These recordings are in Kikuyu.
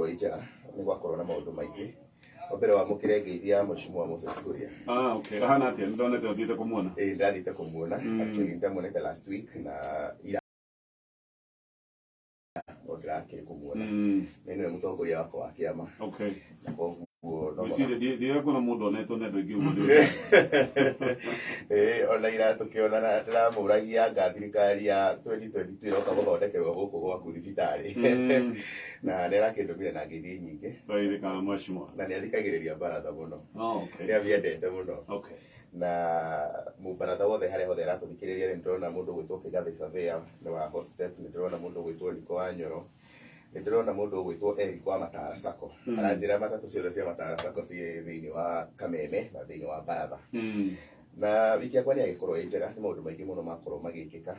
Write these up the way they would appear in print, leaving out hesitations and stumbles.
ĩgĩkorwo ĩ njega, nĩ gwakorwo na maũndũ maingĩ. Wa mbere wamũkĩre ngeithi ya Mheshimiwa Moses Kuria. Ah, okay. Ahana atĩa? Nĩ ndonete ũthiĩte kũmuona. Ĩĩ ndathiĩte kũmuona. Actually ndamuonete last week na ira no ndĩrakĩrĩ kũmuona. Na nĩwe mũtongoria wakwa wa kĩama. Na koguo no Ngwĩciria ndirakuona mũndũ onetwo nĩ andũ aingĩ ũguo nĩ- Ĩĩ, ona ira tũkĩonana ndĩramũragia anga thirikari ya 2022 ĩroka gũthondekerwo gũkũ gwaku thibitarĩ. Na nĩ arakĩndũmire na ngeithi nyingĩ. Twaririkana mheshimiwa. Na nĩ athikagĩrĩria baratha mũno. Oh, okay. Nĩ amĩendete mũno. Okay. Na mũbaratha wothe harĩa hothe aratũthikĩrĩria nĩ ndĩrona mũndũ ũgwĩtwo Kĩgathĩ Surveyor nĩ wa Hot Step, nĩ ndĩrona mũndũ ũgwĩtwo Niko wa Nyoro, nĩ ndĩrona mũndũ ũgwĩtwo Eric wa Matara Sacco. Aranjĩra matatũ ciothe cia Matara Sacco ciĩ thĩinĩ wa Kameme na thĩinĩ wa baratha. Na wiki yakwa nĩ yagĩkorwo ĩ njega, nĩ maũndũ maingĩ mũno makorwo magĩkĩka.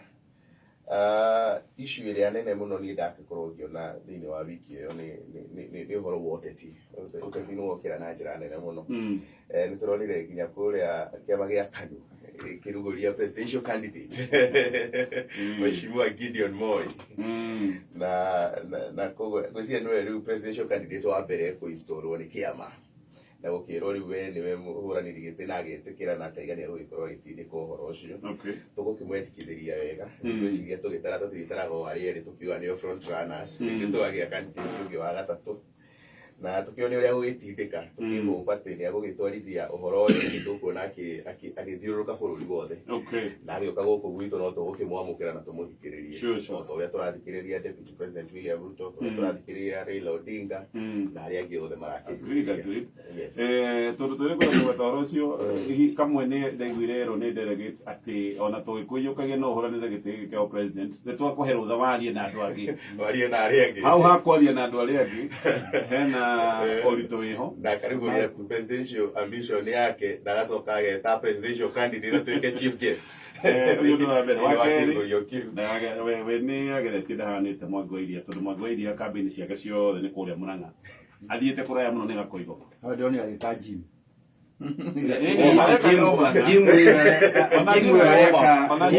Issue ĩrĩa nene mũno niĩ ndagĩkorwo ngĩona thĩinĩ wa wiki ĩyo nĩ ũhoro wa ũteti. Ũteti nĩ wokĩra na njĩra nene mũno. Nĩ tũronire nginya kũrĩa kĩama gĩa KANU kĩrugũria presidential candidate Mheshimiwa Gideon Moi. Na koguo ngwĩciria nĩwe rĩu presidential candidate wa mbere kũinstallwo nĩ kĩama. Na gũkĩrwo rĩu we nĩwe mũhũranĩri gĩtĩ na agetĩkĩra na akaiga nĩ egũgĩkorwo agĩtindĩka ũhoro ũcio. Tũgũkĩmwendekithĩria wega. Ngwĩciria tũgĩtara tũtigĩtaraga o arĩa erĩ tũkiuga nĩo front runners. Rĩngĩ tũkagĩa candidate ũngĩ wa gatatũ. Na tũkĩone ũrĩa agũgĩtindĩka, tũkĩhũmba atĩ nĩ agũgĩtwarithia ũhoro ũyũ nĩ tũkuona agĩthiũrũrũka bũrũri wothe. Na agĩũka gũkũ gwitũ no tũgũkĩmwamũkĩra na tũmũthikĩrĩrie. Sure. O ta ũrĩa tũrathikĩrĩria Deputy President William Ruto, ta ũrĩa tũrathikĩrĩria Raila Odinga, na arĩa angĩ othe Agreed, marakĩthikĩrĩria. agreed. Yes. Tondũ tũrĩ kũrĩa kũgweta ũhoro ũcio, kamwe nĩ ndaiguire erwo nĩ delegate atĩ ona tũgĩkũiyũkagia no ũhũranĩre gĩtĩ gĩkĩ kĩa president, nĩ twakũhe rũtha warie na andũ angĩ. Warie na arĩa angĩ. Hau ha kwaria na andũ arĩa angĩ hena ũritũ wĩho. Na akarugũria presidential ambition yake na agacoka ageta presidential candidate atuĩke chief guest. Ũcio ũndũ wa mbere. Wa Thĩinĩ wa kerĩ, kĩrugũrio kĩu. We nĩ ageretie ndahanĩte Mwangi wa Iria tondũ Mwangi wa Iria kambĩini ciake ciothe nĩ kũrĩa Mũrang'a. Athiĩte kũraya mũno nĩ Gakoigo. Hau ndĩronire agĩta gym. Gym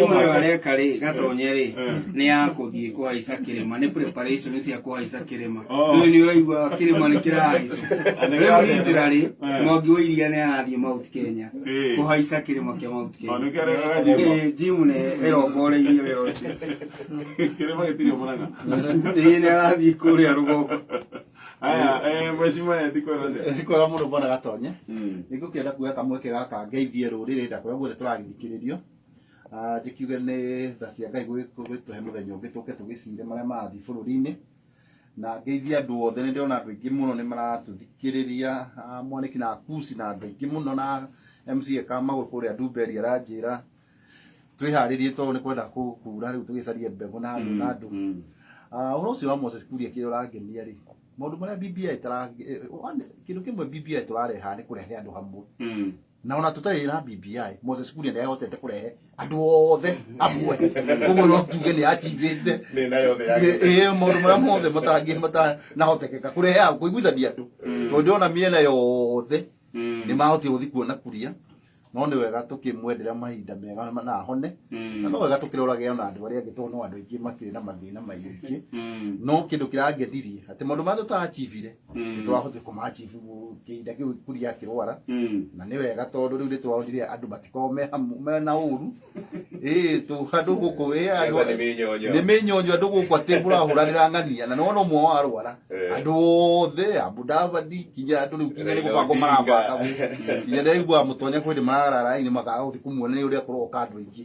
ĩyo areka rĩ gatonye rĩ nĩ ya kũthiĩ kũhaica kĩrĩma, nĩ preparation cia kũhaica kĩrĩma. Rĩu nĩ ũraigua kĩrĩma nĩ kĩrahaicwo. Rĩu literally Mwangi wa Iria nĩ arathiĩ Mount Kenya kũhaica kĩrĩma kĩa Mount Kenya. Gym nĩ ĩrongoreirie wĩra ũcio. Kĩrĩma gĩtirĩ Mũrang'a. Ĩĩ nĩ arathiĩ kũrĩa rũgongo. Aya, mheshimiwa Edi kwĩra atĩa? Nĩ kwega mũno bwana Gatonye. Nĩ ngũkĩenda kuoya kamweke gaka ngeithie rũrĩrĩ na kũrĩa guothe tũragĩthikĩrĩrio. Njĩkiuge nĩ tha cia Ngai gũgĩtũhe mũthenya ũngĩ tũke tũgĩcire marĩa marathiĩ bũrũri-inĩ. Na ngeithie andũ othe, nĩ ndĩrona andũ aingĩ mũno nĩ maratũthikĩrĩria, Mwanĩki na Akuci na andũ aingĩ mũno na MCA Kamagũ kũrĩa Ndumberi aranjĩra twĩharĩrie tondũ nĩ kwenda kura rĩu tũgĩcarie mbegũ na andũ na andũ. Ũhoro ũcio wa Moses Kuria kĩrĩa ũrangenia rĩ, maũndũ marĩa BBI tara kĩndũ kĩmwe BBI tũrareha nĩ kũrehe andũ hamwe. Na ona tũtarĩ na BBI, Moses Kuria nĩ ahotete kũrehe andũ othe hamwe. Koguo no tuge nĩ achievĩte Mĩena yothe ya ĩĩ maũndũ marĩa mothe matangĩ matanahotekeka kũrehe kũiguithania andũ. Tondũ ndĩrona mĩena yothe nĩ mahotire gũthiĩ kuona Kuria. No nĩ wega tũkĩmwendera mahinda mega na ahone. Na no wega tũkĩrorage ona andũ arĩa angĩ tondũ no andũ aingĩ makĩrĩ na mathĩna maingĩ. No kĩndũ kĩrangenirie atĩ maũndũ marĩa tũta-achievire nĩ tũrahotire kũma-achieve kĩhinda kĩu Kuria akĩrwara. Na nĩ wega tondũ rĩu nĩ tũronire andũ matikoragwo me hamwe mena ũru. Ĩĩ tũ andũ gũkũ ĩĩ andũ Siasa nĩ mĩnyonyo. nĩ mĩnyonyo andũ gũkũ atĩ mũrahũranĩra ng'ania na nĩwona ũmwe warwara. Andũ othe a Mudavadi nginya andũ rĩu nginya nĩ Raila gũbangwo Odinga. marabanga nginya ndĩraigua mũtonya kwĩ marara raini makaga gũthiĩ kũmuona nĩ ũrĩa kũroka andũ aingĩ.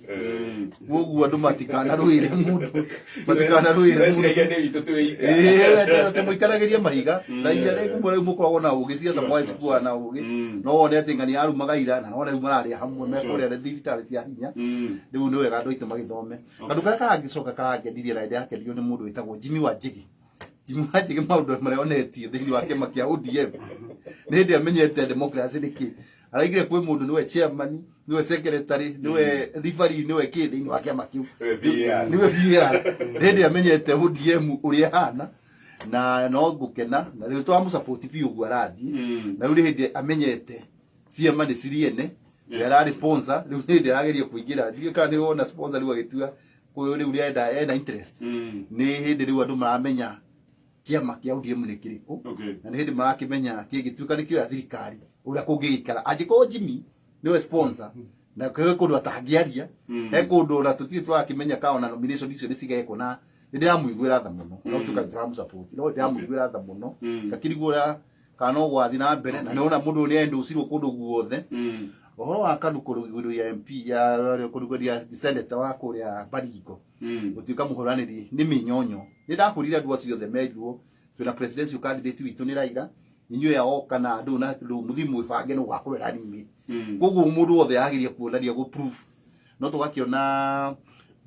Koguo andũ matikanarũĩre mũndũ matikanarũĩre mũndũ. Tũreciragia nĩ witũ twĩ ika. Ĩĩ, atĩ mũikaragĩrie mahiga na iria rĩu rĩu mũkoragwo na ũgĩ ciaca mwacikuaga na ũgĩ no wone atĩ ng'ania arumaga ira na none rĩu mararĩa hamwe me kũrĩa thibitarĩ cia hinya. Rĩu nĩ wega andũ aitũ magĩthome. Kaũndũ karĩa karangĩcoka karangenirie na nĩndĩrakenirio nĩ mũndũ wĩtagwo Jimmy Wanjigi. Jimmy Wanjigi maũndũ marĩa onetie thĩinĩ wa kĩama kĩa ODM nĩ hĩndĩ amenyete democracy nĩ kĩ. Araigire kwĩ mũndũ nĩwe chairman, nĩwe secretary, nĩwe referee, nĩwe kĩ thĩinĩ wa kĩama kĩu. Nĩwe VAR. Nĩwe VAR. Nĩ hĩndĩ amenyete ODM ũrĩa ĩhana na no ngũkena na rĩu tũramũsupport biũ ũguo arathiĩ. Na rĩu nĩ hĩndĩ amenyete ciama nĩ ciriene, we ararĩ sponsor, rĩu nĩ hĩndĩ arageria kũingĩra. Ndiũĩ kana nĩ wona sponsor rĩu agĩtua rĩu ena interest. Nĩ hĩndĩ rĩu andũ maramenya Kĩama kĩa ODM nĩ kĩrĩkũ. Okay. Na nĩ hĩndĩ marakĩmenya kĩngĩtuĩka nĩ kĩoya thirikari ũrĩa kũngĩgĩikara angĩkorwo Jimmy nĩwe sponsor na kwĩ kũndũ atangĩaria. He kũndũ ona tũtirĩ tũrakĩmenya ka ona nomination icio nĩ cigekwo, na nĩ ndĩramũiguĩra tha mũno, no tuĩka nĩ tũramũsupport, no ndĩramũiguĩra tha mũno. Ngakĩrigwo ũrĩa kana no gwathiĩ na mbere, na nĩwona mũndũ ũyũ nĩ endũcirwo kũndũ guothe. Ũhoro wa KANU kũrugũria MP ya kũrugũria senator wa kũrĩa Baringo gũtuĩka mũhũranĩri nĩ mĩnyonyo. Nĩ ndakwĩrire andũ acio othe merirwo twĩna presidential candidate witũ nĩ Raila, inyuĩ ao kana andũ na andũ mũthiĩ mwĩbange nĩ ũgakorwo running mate. Koguo mũndũ wothe ageria kuonania gũ proof, no tũgakĩona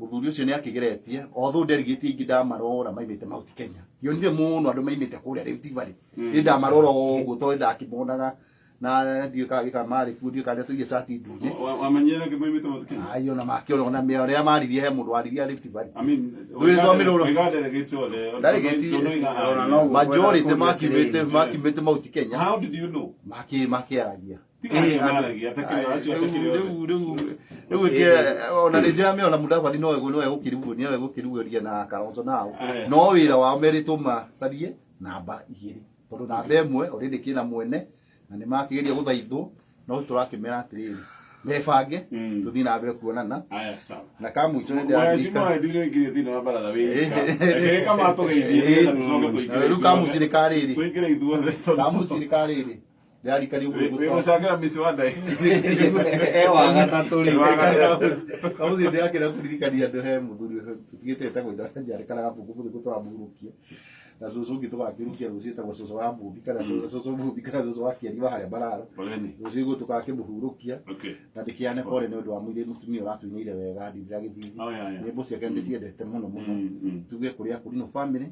mũthuri ũcio nĩ akĩgeretie, although delegate aingĩ ndamarora maimĩte Mount Kenya, ndionire mũno andũ maimĩte kũrĩa Rift Valley. Nĩ ndamarora ũguo tondũ ndakĩmonaga na ndiũĩ kana gĩka marĩ kuo, ndiũĩ kana nĩatũire cati ndune. Wamenyere kĩmaimĩte Mount Kenya? Ai, ona makĩona ona ũrĩa maririe, he mũndũ waririe Rift Valley. I mean, Rĩu twamĩrora. oiga delegates othe. Delegate- Ona no majority gwenda makiumĩte kũria. Makiumĩte Mount Kenya. How did you know? Makĩaragia. Tiga acio maragia, atakĩrĩ acio atakĩrĩ othe. Rĩu ona nĩ njamĩ ona Mudavadi no egũkĩrugwo, nĩwe egũkĩrugũria na Kalonzo nao. Aya. No wĩra wao merĩtwo macarie namba 2, tondũ namba 1 already kĩna mwene na nĩ makĩgeria gũthaithwo, no tũrakĩmera atĩrĩrĩ, mebange, tũthiĩ na mbere kuonana. Aya, sawa. Na kamũico nĩ Mheshimiwa ndĩraririkana ndire ngire thĩinĩ wa baratha wĩika. Reke kama tũgeithie nĩgetha tũcoke tũingĩre. Rĩu kamũciĩ nĩ karĩrĩ. Tũingĩre ithuothe tondũ- Kamũciĩ nĩ karĩrĩ, ndĩrarikania ũguo nĩguo Wĩ gũcangĩra mĩcwanda. E wa gatatũ rĩ. Kamũciĩ ndĩrakĩra kũririkania andũ, he mũthuri tũtigĩte etagwo Njarĩ kana Gabungu, mũthĩ tũramũhurũkia na cũcũ ũngĩ tũgakĩrukia rũciũ etagwo cũcũ wa Mũmbi kana cũcũ Mũmbi kana cũcũ wa Kĩeri wa harĩa Mbarara. Poleni. Rũciũ guo tũgakĩmũhurũkia. Na ndĩkĩane pole nĩ ũndũ wa mũirĩtu mũtumia ũratũinĩire wega Ndithira Gĩthithi. Oh, yeah. Nyĩmbo ciake ndĩciendete mũno mũno. Tuge kũrĩa Kũrinũ family,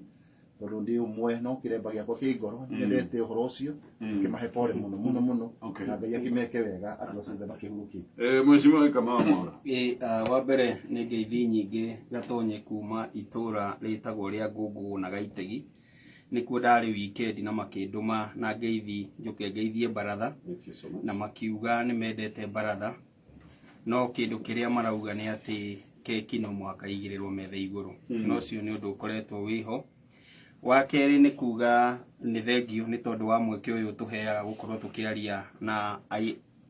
tondũ ndĩ ũmwe no kĩremba gĩakwa kĩ ngoro nyendete ũhoro ũcio, kĩmahe pole mũno mũno mũno. Na Ngai akĩmeke wega andũ acio othe makĩhurũkĩte. Mheshimiwa Kamau Mwaura. Ĩ, wa mbere nĩ ngeithi nyingĩ Gatonye kuma itũra rĩtagwo rĩa Ngũngũgũ na Gaitegi, nĩkuo ndarĩ weekend na makĩndũma na ngeithi njũke ngeithie baratha. Thank you so much. Na makiuga nĩ mendete baratha, no kĩndũ kĩrĩa marauga nĩ atĩ keki no mũhaka igĩrĩrwo metha igũrũ. Na ũcio nĩ ũndũ ũkoretwo wĩho. Wa kerĩ nĩ kuga nĩ thengio nĩ tondũ wa mweke ũyũ tũheaga gũkorwo tũkĩaria na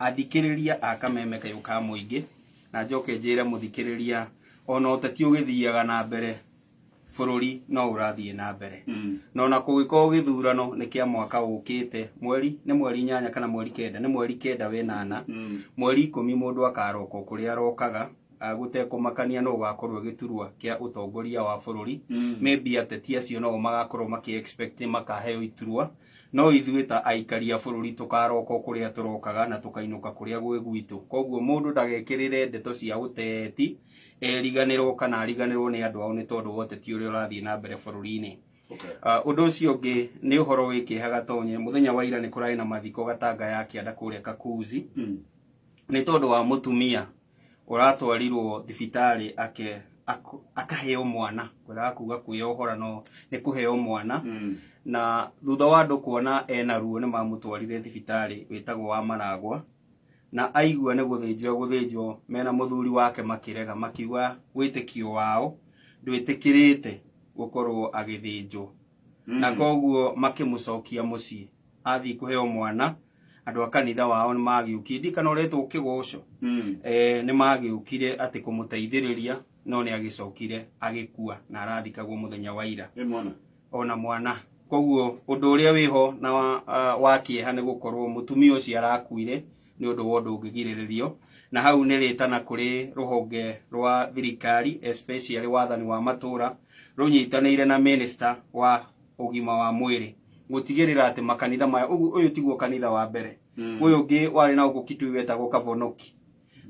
athikĩrĩria a Kameme Kayũ ka mũingĩ, na njoke njĩre mũthikĩrĩria ona ũteti ũgĩthiaga na mbere bũrũri no ũrathiĩ na mbere. Na ona kũngĩkorwo gĩthurano nĩ kĩa mwaka ũkĩte, mweri nĩ mweri 8 kana mweri 9, nĩ mweri 9 wenana, mweri 10 mũndũ akaroka kũrĩa arokaga, gũtekũmakania no ũgakorwo gĩturwa kĩa ũtongoria wa bũrũri. Maybe ateti acio no magakorwo makĩ expect nĩ makaheo iturwa, no ithuĩ ta aikari a bũrũri tũkaroka kũrĩa tũrokaga na tũkainũka kũrĩa gwĩ gwitũ. Koguo mũndũ ndagekĩrĩre ndeto cia ũteti eriganĩrwo kana ariganĩrwo nĩ andũ ao nĩ tondũ wa ũteti ũrĩa ũrathiĩ na mbere bũrũri-inĩ. Ũndũ ũcio ũngĩ nĩ ũhoro wĩ kĩeha Gatonye, mũthenya wa ira nĩ kũrarĩ na mathiko Gatanga ya kĩanda kũrĩa Kakuzi, nĩ tondũ wa mũtumia ũratwarirwo thibitarĩ akaheo mwana, kwendaga kuga kwĩyohora no nĩ kũheo mwana. Na thutha wa andũ kuona ena ruo nĩ mamũtwarire thibitarĩ wĩtagwo wa Maragwa, na aigua nĩ gũthĩnjwo gũthĩnjwo mena mũthuri wake makĩrega, makiuga wĩtĩkio wao ndwĩtĩkĩrĩte gũkorwo agĩthĩnjwo. Na koguo makĩmũcokia mũciĩ athiĩ kũheo mwana. Andũ a kanitha wao nĩ magĩũkire, ndiũĩ kana ũretwo kĩgoco, nĩ magĩũkire atĩ kũmũteithĩrĩria, no nĩ agĩcokire agĩkua na arathikagwo mũthenya wa ira. Mwana. Ona mwana. Koguo ũndũ ũrĩa wĩho na wa kĩeha nĩ gũkorwo mũtumia ũcio arakuire nĩ ũndũ wa ũndũ ũngĩgirĩrĩrio, na hau nĩ rĩtana kũrĩ rũhonge rwa thirikari, especially wathani wa matũra rũnyitanĩire na minister wa ũgima wa mwĩrĩ gũtigĩrĩra atĩ makanitha maya, ũyũ tiguo kanitha wa mbere, ũyũ ũngĩ warĩ na gũkũ Kitui wetagwo Kavonoki,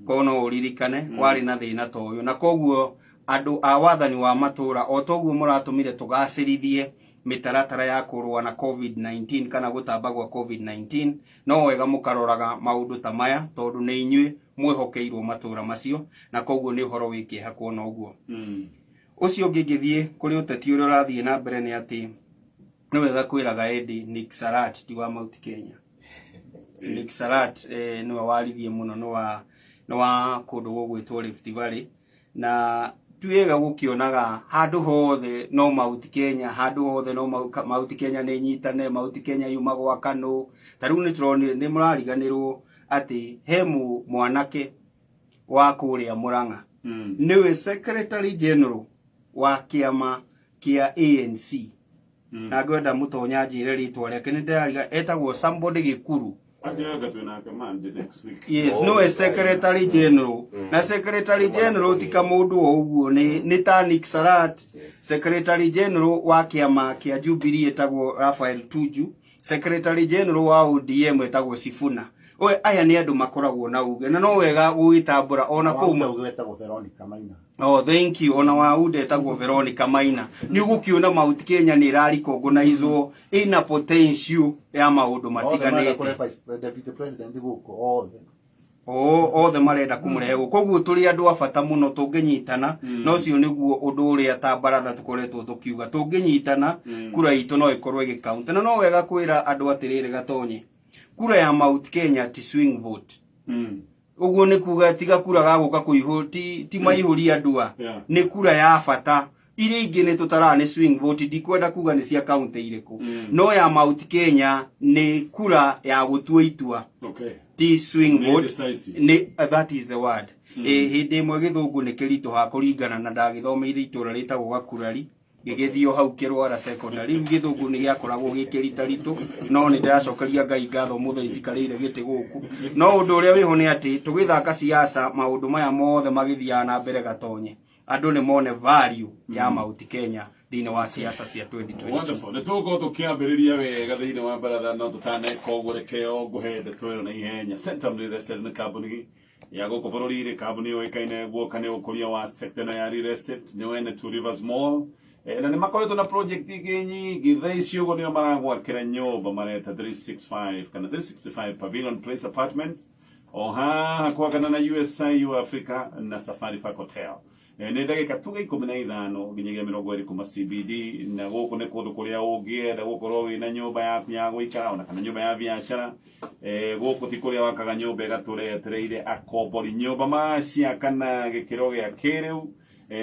korwo no ũririkane, warĩ na thĩna ta ũyũ. Na koguo andũ a wathani wa matũra, o toguo mũratũmire tũgacĩrithie mĩtaratara ya kũrũa na COVID-19 kana gũtamba gwa COVID-19, no wega mũkaroraga maũndũ ta maya tondũ nĩ inyuĩ mwĩhokeirwo matũra macio, na koguo nĩ ũhoro wĩ kĩeha kuona ũguo. Ũcio ũngĩ ngĩthiĩ kũrĩ ũteti ũrĩa ũrathiĩ na mbere nĩ atĩ nĩ wega kwĩraga Eddie Nick Salat ti wa Mount Kenya. Nick Salat nĩwe waririe mũno, nĩ wa kũndũ gũgwĩtwo Rift Valley, na Ti wega gũkĩonaga handũ hothe no Mount Kenya, handũ hothe no Mount Kenya nĩ nyitane, Mount Kenya yuma gwa Kanu. Ta rĩu nĩ tũronire, nĩ mũrariganĩrwo atĩ he mwanake wa kũrĩa Murang'a nĩwe Secretary General wa kĩama kĩa ANC. Na ngwenda mũtonya njĩre rĩtwa rĩake, nĩ ndĩrariga, etagwo somebody Gĩkuru. Akĩoga twĩ nake Monday next week. Yes, Oh, nĩwe right. Secretary General. Na Secretary General ti kamũndũ o ũguo, nĩ ta Nick Salat. Secretary General wa kĩama kĩa Jubilee etagwo Raphael Tuju. Secretary General wa ODM etagwo Sifuna. Oe, aya nĩ andũ makoragwo na uge, na no wega gũgĩtambũra ona kũu Wa wetagwo Veronica Maina. Oh, thank you. Ona wa UDA etagwo Veronica Maina. Nĩ ũgũkĩona Mount Kenya nĩ ĩrarikongonaizwo ĩna potential ya maũndũ Othe marenda matiganĩte. kũrehe vice deputy president gũkũ othe. Othe marenda kũmũrehe gũkũ. Koguo tũrĩ andũ a bata mũno tũngĩnyitana, na ũcio nĩguo ũndũ ũrĩa ta baratha tũkoretwo tũkiuga. Tũngĩnyitana, kura itũ no ĩkorwo ĩgĩcount. Na no wega kwĩra andũ atĩrĩrĩ Gatonye, kura ya Mount Kenya ti swing vote. Ũguo nĩ kuga tiga kura gagũka kũihũ, ti maihũri andũ a. Nĩ kura ya bata. Iria ingĩ nĩ tũtaraga nĩ swing vote, ndikwenda kuga nĩ cia county irĩkũ. No ya Mount Kenya nĩ kura ya gũtua itua. Ti swing Nĩ vote. decisive. Nĩ, that is the word. Hĩndĩ ĩmwe gĩthũngũ nĩ kĩritũhaga kũringana na ndagĩthomeire itũũra rĩtagwo Gakurari. Gĩgĩthiĩ hau Kĩrwara secondary. Rĩu gĩthũngũ nĩ gĩakoragwo gĩkĩritaritũ, no nĩ ndĩracokeria Ngai ngatho mũthĩ njikarĩire gĩtĩ gũkũ. No ũndũ ũrĩa wĩho nĩ atĩ tũgĩthaka siasa maũndũ maya mothe magĩthiaga na mbere Gatonye. Andũ nĩ mone value ya Mount Kenya thĩinĩ wa siasa cia 2022. Wonderful. Nĩ tũgũkorwo tũkĩambĩrĩria wega thĩinĩ wa baratha, no tũtaneka ũguo reke o ngũhe ndeto ĩno na ihenya. Centum Real Estate nĩ kambuni ya gũkũ bũrũri-inĩ, kambuni yũĩkaine guoka nĩ ũkũria wa sector ĩno ya real estate, nĩ wene Two Rivers Mall. Na nĩ makoretwo na project ingĩ nyingĩ. Thaa ici ũguo nĩo maragwakĩra nyũmba mareta 365 kana 365 Pavilion Place Apartments o haha kwagana na USIU Africa na Safari Park Hotel. Nĩ ndagĩka tuge 15 nginyagia 20 kuma CBD, na gũkũ nĩ kũndũ kũrĩa ũngĩenda gũkorwo wĩna nyũmba yaku ya gũikara ona kana nyũmba ya biacara. Gũkũ ti kũrĩa wakaga nyũmba ĩgatũra yetereire akombori, nyũmba maciaka na gĩkĩro gĩa kĩrĩu.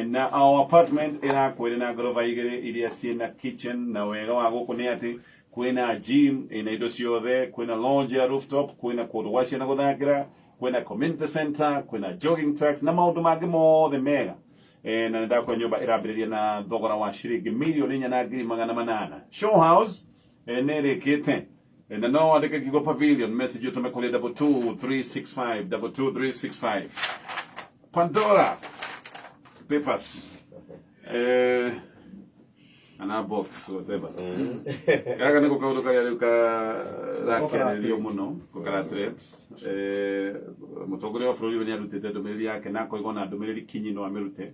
Na our apartment ĩrakwĩrĩ na ngoroba igĩrĩ iria ciĩna kitchen, na wega wa gũkũ nĩ atĩ kwĩna gym ĩna indo ciothe, kwĩna lounge ya rooftop, kwĩna kũndũ gwa ciana gũthakĩra, kwĩna community center, kwĩna jogging tracks na maũndũ mangĩ mothe mega. Na nĩndakora nyũmba ĩrambĩrĩria na thogora wa ciringi 4,800,000. Show house nĩ ĩrĩkĩte. Na no wandĩke kiugo pavilion message ũtũme kũrĩ double two three six five, double two three six five. Pandora Papers. Ana box whatever. Gaka nĩko kaũndũ karĩa rĩu karakĩarĩrĩrio mũno, ko karatrend. Mũtongoria wa bũrũri we nĩarutĩte ndũmĩrĩri yake na akoiga ona ndũmĩrĩri kinyi no amĩrute.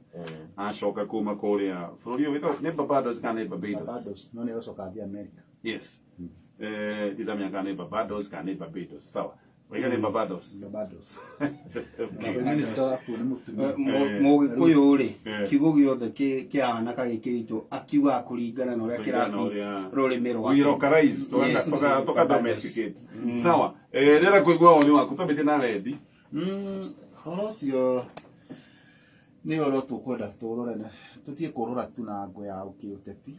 Acoka kuma kũrĩa bũrũri ũyũ wĩtagwo nĩ Barbados kana nĩ Barbados? Barbados, no nĩ egũcoka athiĩ America. Yes. Ndithamenya kana nĩ Barbados kana nĩ Barbados. Sawa. Waiga nĩ Barbados. Barbados. Okay. Na minister waku nĩ mũtumia. Mũgĩkũyũ rĩ, kiugo gĩothe kĩahana ka gĩkĩritũ akiugaga kũringana na ũrĩa Kũringana na kĩrabi ũrĩa rũrĩmĩ rwake. We localize, Yes. toka domesticate. Sawa. Rĩrĩa kũigua woni waku twambĩtie na rendi. Ũhoro ũcio nĩ ũhoro tũkwenda tũrore na tũtige kũrora tu na ngo ya ũkĩũteti.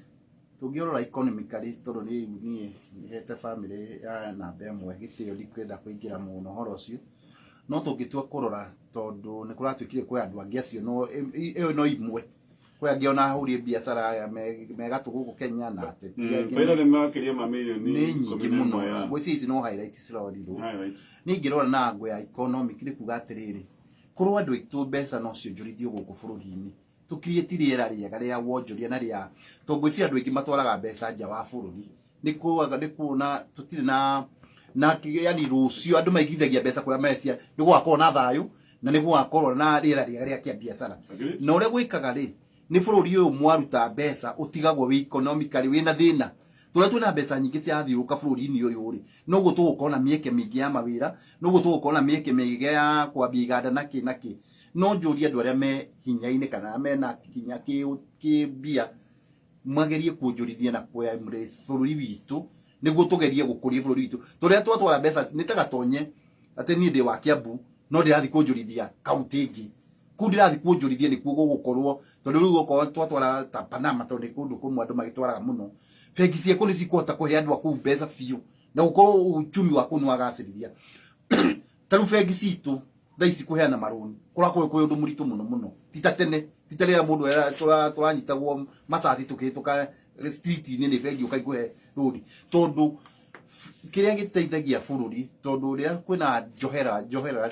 Tũngĩrora economically tondũ rĩu niĩ hete family ya namba ĩmwe gĩtĩo ndikwenda kũingĩra mũno ũhoro ũcio. No tũngĩtua kũrora tondũ nĩ kũratuĩkire kwĩ andũ angĩ acio no ĩyo no imwe. Kwĩ angĩ ona ahũri biacara aya me gatũ gũkũ Kenya na ateti angĩ. Faida nĩ makĩria ma mirioni Nĩ nyingĩ ikũmi na mũno. ĩmwe, ya. Ngwĩciria ici no highlights cirorirwo. Highlights. Niĩ ingĩrora na ngo ya economic nĩ kuga atĩrĩrĩ, korwo andũ aitũ mbeca no cionjorithio gũkũ bũrũri-inĩ, tũcreate rĩera rĩega rĩa wonjoria na rĩa, tondũ ngwĩciria andũ aingĩ matwaraga mbeca nja wa bũrũri. Nĩ kuaga, nĩ kuona tũtirĩ na, na kĩ-, yani rũciũ andũ maigithagia mbeca kũrĩa mecia, nĩ gũgakorwo na thayũ na nĩ gũgakorwo na rĩera rĩega rĩa kĩambiacara. Agreed. Na ũrĩa gwĩkaga rĩ, nĩ bũrũri ũyũ mwaruta mbeca ũtigagwo wĩ economically wĩna thĩna. Tũrĩa twĩna mbeca nyingĩ cirathiũrũrũka bũrũri-inĩ ũyũ rĩ, noguo tũgũkorwo na mĩeke mĩingĩ ya mawĩra, noguo tũgũkorwo na mĩeke mĩingĩ ya kwambia iganda na kĩ na kĩ. No njũrie andũ arĩa me hinya-inĩ kana arĩa mena hinya kĩ mbia, magerie kuonjorithia na kũ-embrace bũrũri witũ, nĩguo tũgerie gũkũria bũrũri witũ. Tũrĩa twatwara mbeca nĩ ta Gatonye, atĩ niĩ ndĩ wa Kiambu, no ndĩrathiĩ kuonjorithia kaunti ĩngĩ. Kũu ndĩrathiĩ kuonjorithia nĩkuo gũgũkorwo, tondũ rĩu okorwo twatwara ta Panama, tondũ nĩ kũndũ kũmwe andũ magĩtwaraga mũno, bengi cia kũu nĩ cikũhota kũhe andũ a kũu mbeca biũ na gũkorwo uchumi wa kũu nĩ wagacĩrithia. Ta rĩu bengi citũ thaa ici kũheana marũni kũrakorwo kwĩ ũndũ mũritũ mũno mũno, ti ta tene, ti ta rĩrĩa mũndũ tũranyitagwo macaci tũkĩhĩtũka street-inĩ nĩ bengi ũka ikũhe rũni, tondũ kĩrĩa gĩteithagia bũrũri, tondũ rĩrĩa kwĩna njohera njohera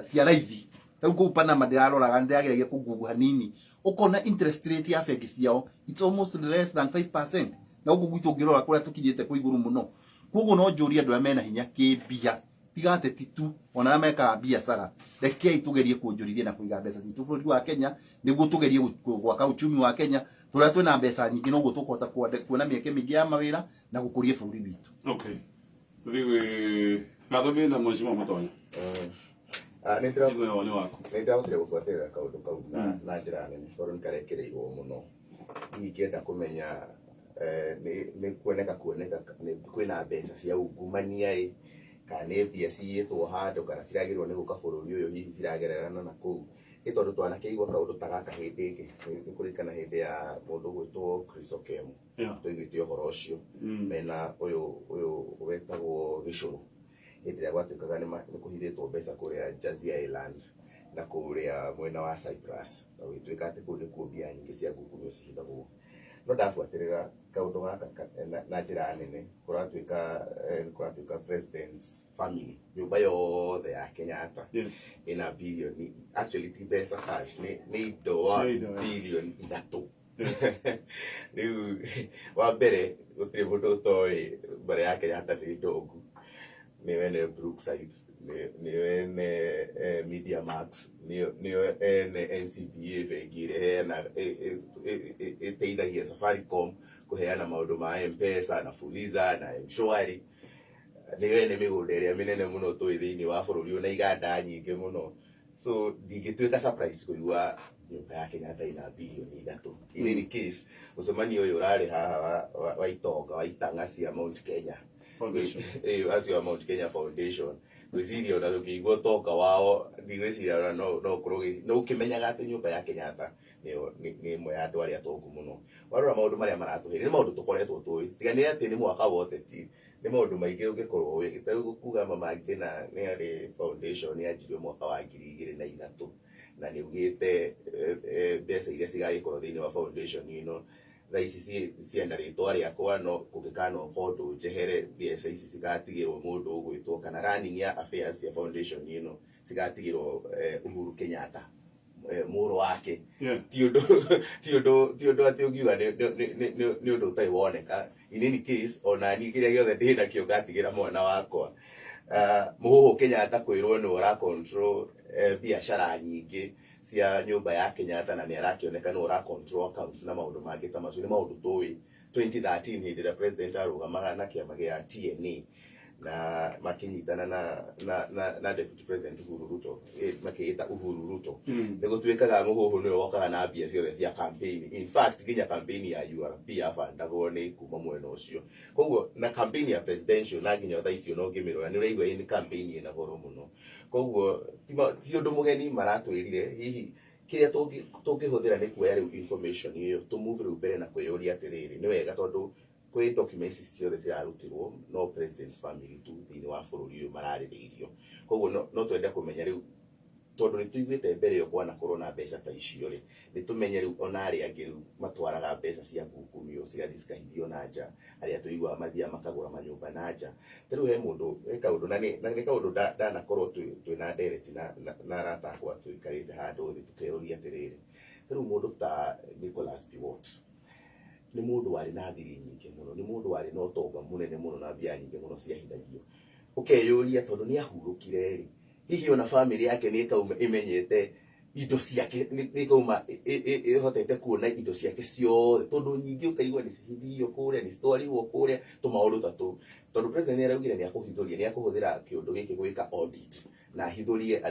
cia raithi. Ta rĩu kũu Panama ndĩraroraga, ndĩrageragia kũngungu hanini, ũkona interest rate ya bengi ciao, it's almost less than 5%, na gũkũ gwitũ ũngĩrora kũrĩa tũkinyĩte kwĩ igũrũ mũno. Koguo no njũrie andũ arĩa mena hinya kĩmbia, tiga ateti tu, ona arĩa mekaga biacara, rekei tũgerie kuonjorithia na kũiga mbeca citũ bũrũri wa Kenya, nĩguo tũgerie gwaka uchumi wa Kenya. Tũrĩa twĩna mbeca nyingĩ noguo tũkũhota kuona mĩeke mĩingĩ ya mawĩra na gũkũria bũrũri witũ. Okay, tũthiĩ ngatho na Mheshimiwa Matonya. Nĩ ndĩra Nĩguo woni waku. Nĩ ndĩrahotire gũbuatĩrĩra kaũndũ kau na njĩra nene, tondũ nĩ karekereirwo mũno. Hihi ingĩenda kũmenya nĩ kuoneka nĩ kwĩna mbeca cia ungumania ĩ, kana nĩ mbia ciyĩtwo handũ, kana ciragĩrĩirwo nĩ gũka bũrũri ũyũ, hihi ciragererana na kũu. Ĩ tondũ twanakĩigua kaũndũ ta gaka hĩndĩ ĩngĩ, nĩ kũririkana hĩndĩ ya mũndũ ũgwĩtwo Chris Okemo. Twaiguĩte ũhoro ũcio mena ũyũ wetagwo Gĩcũrũ, hĩndĩ ĩrĩa gwatuĩkaga nĩ kũhithĩtwo mbeca kũrĩa Jersey Island na kũrĩa mwena wa Cyprus, na gũgĩtuĩka atĩ kũu nĩkuo mbia nyingĩ cia ngukumio cihithagwo. No ndabuatĩrĩra kaũndũ gaka na njĩra nene, kũratuĩka president's family, nyũmba yothe ya Kenyatta ĩna bilioni, actually ti mbeca cash, nĩ indo wa Nĩ indo, yeah. bilioni 3. Rĩu wa mbere gũtirĩ mũndũ ũtoĩ mbere ya Kenyatta nĩ ndongu, nĩwe ene Brookside, nĩwe ene Media Max, nĩwe ene NCBA, bengi ĩrĩa ĩheanaga ĩteithagia Safaricom kũheana maũndũ ma M-Pesa na Fuliza na M-Shwari, nĩwe ene mĩgũnda ĩrĩa mĩnene mũno tũĩ thĩinĩ wa bũrũri ũyũ na iganda nyingĩ mũno. So ndingĩtuĩka surprise kũigua nyũmba ya Kenyatta ĩna bilioni 3. In any case, mũcemanio ũyũ ũrarĩ haha wa itonga wa itanga cia Mount Kenya Foundation. Acio a Mount Kenya Foundation, ngwĩciria ona ũkĩigua ũtonga wao, ndigwĩciria ona no ũkorwo no ũkĩmenyaga atĩ nyũmba ya Kenyatta nĩyo nĩ ĩmwe ya andũ arĩa atongu mũno. Warora maũndũ marĩa maratũheire nĩ maũndũ tũkoretwo tũĩ, tiga nĩ atĩ nĩ mwaka wa ũteti, nĩ maũndũ maingĩ ũngĩkorwo ũĩ. Ta rĩu kuga Mama Ngina nĩ arĩ foundation yanjirio mwaka wa 2003, na nĩ ugĩte mbeca iria cigagĩkorwo thĩinĩ wa foundation ĩno thaa ici cienda rĩtwa rĩakwa, no kũngĩkanoka ũndũ njehere, mbeca ici cigatigĩrwo mũndũ ũgwĩtwo, kana running ya affairs cia foundation ĩno cigatigĩrwo Uhuru Kenyatta, mũrũ wake. Ti ũndũ atĩ ũngiuga nĩ ũndũ ũtarĩ woneka. In any case, ona niĩ kĩrĩa gĩothe ndĩ nakĩo ngatigĩra mwana wakwa. Mũhũhũ Kenyatta kwĩrwo nĩwe ũra control biacara nyingĩ cia nyũmba ya Kenyatta, na nĩ arakĩoneka nĩwe ũra control accounts na maũndũ mangĩ ta macio, nĩ maũndũ tũĩ. 2013 hĩndĩ ĩrĩa president arũgamaga na kĩama gĩa TNA na makĩnyitana na deputy president Uhuru Ruto, makĩĩta Uhuru Ruto, nĩ gũtuĩkaga mũhũhũ nĩwe wokaga na mbia ciothe cia campaign. In fact, nginya campaign ya URP yabandagwo nĩ kuma mwena ũcio. Koguo na campaign ya presidential na nginya thaa icio no ngĩmĩrora nĩ ũraigua nĩ campaign ĩna goro mũno. Koguo ti ũndũ mũgeni maratwĩrire. Hihi kĩrĩa tũngĩhũthĩra nĩ kuoya rĩu information ĩyo tũ move rĩu mbere na kwĩyũria atĩrĩrĩ, nĩ wega tondũ kwĩ documents ici ciothe cirarutirwo, no president's family tu thĩinĩ wa bũrũri ũyũ mararĩrĩirio. Koguo no twende kũmenya rĩu, tondũ nĩ tũiguĩte mbere ĩyo kwanakorwo na mbeca ta icio rĩ, nĩ tũmenye rĩu ona arĩa angĩ rĩu matwaraga mbeca cia ngukumio cigathiĩ cikahithio na nja, arĩa tũiguaga mathiaga makagũra manyũmba na nja. Ta rĩu he mũndũ he kaũndũ na nĩ kaũndũ ndanakorwo twĩna ndereti na arata akwa tũikarĩte handũ thĩ tũkeyũria atĩrĩrĩ, ta rĩu mũndũ ta Nicholas Biwott nĩ mũndũ warĩ na thiri nyingĩ mũno, nĩ mũndũ warĩ na ũtonga mũnene mũno na mbia nyingĩ mũno ciahithagio. Ũkeyũria tondũ nĩ ahurũkire rĩ, hihi ona family yake nĩ ĩkauma ĩmenyete indo ciake, nĩ ĩkauma ĩhotete kuona indo ciake ciothe, tondũ nyingĩ ũkaigua nĩ cihithirio kũrĩa, nĩ citwarirwo kũrĩa, tũmaũndũ ta tũu. Tondũ president nĩ araugire nĩ akũhithũria, nĩ akũhũthĩra kĩũndũ gĩkĩ gwĩka audit na ahithũrie